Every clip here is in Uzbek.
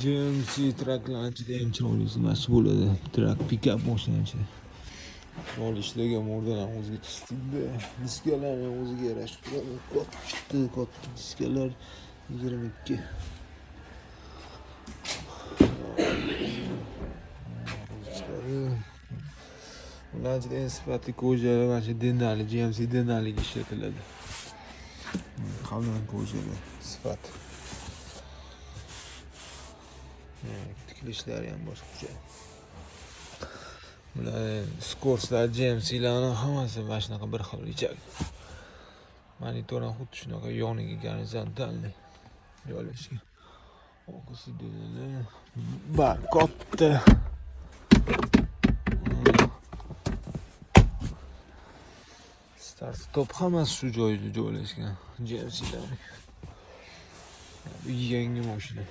GMC traklarni ichida ham chiroylisi mana shu bo'ladi. Trak pikap mashina ichida. Chiroyli ishlagan, mordan ham o'zgacha stilda. Diskalar ham o'ziga yarasha turadi. Katta katta diskalar 22. O'zichlari. Ular ichida eng sifatli kojalar mana shu Denali, GMC Denaliga ishlatiladi. Qalin kojalar, sifat. Tikilishlari ham boshqacha. Bular Skorslar, GMC'larni hammasi mana shunaqa bir xil ichak. Monitor ham xuddi shunaqa yoniga gorizontalniy joylashgan. Orqasi derazalar bar katta. Start stop hammasi shu joyda joylashgan GMC'lar. Bu yangi mashina.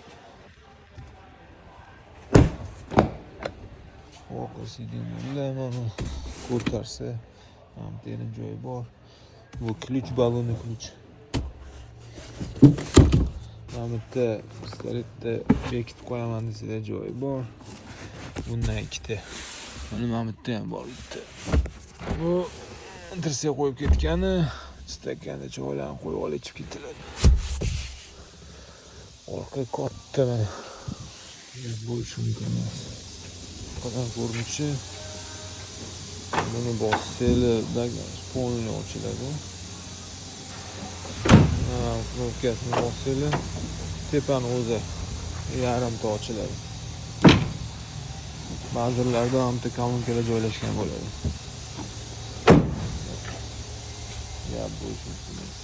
Orqasi derazalar mana ko'tarsa, ham terim joyi bor. Bu ключ, balonni ключ. Mana bu yerda pistoletni bekitib qo'yaman desanglar joyi bor. Bundan ikkita. Mana bu yerda ham bor bitta. Bu tirsak qo'yib ketgani, stakanda choylarni qo'yib olib ichib ketiladi. Orqa katta mana. Bo'lishi mumkin emas. Orqadan ko'rinishi buni bossanglar, polni ochiladi. Knopkasini bossanglar, tepani o'zi yarimta ochiladi. Ba'zilarida ham bitta kolonkalar joylashgan bo'ladi. Gap bo'lishi mumkin emas.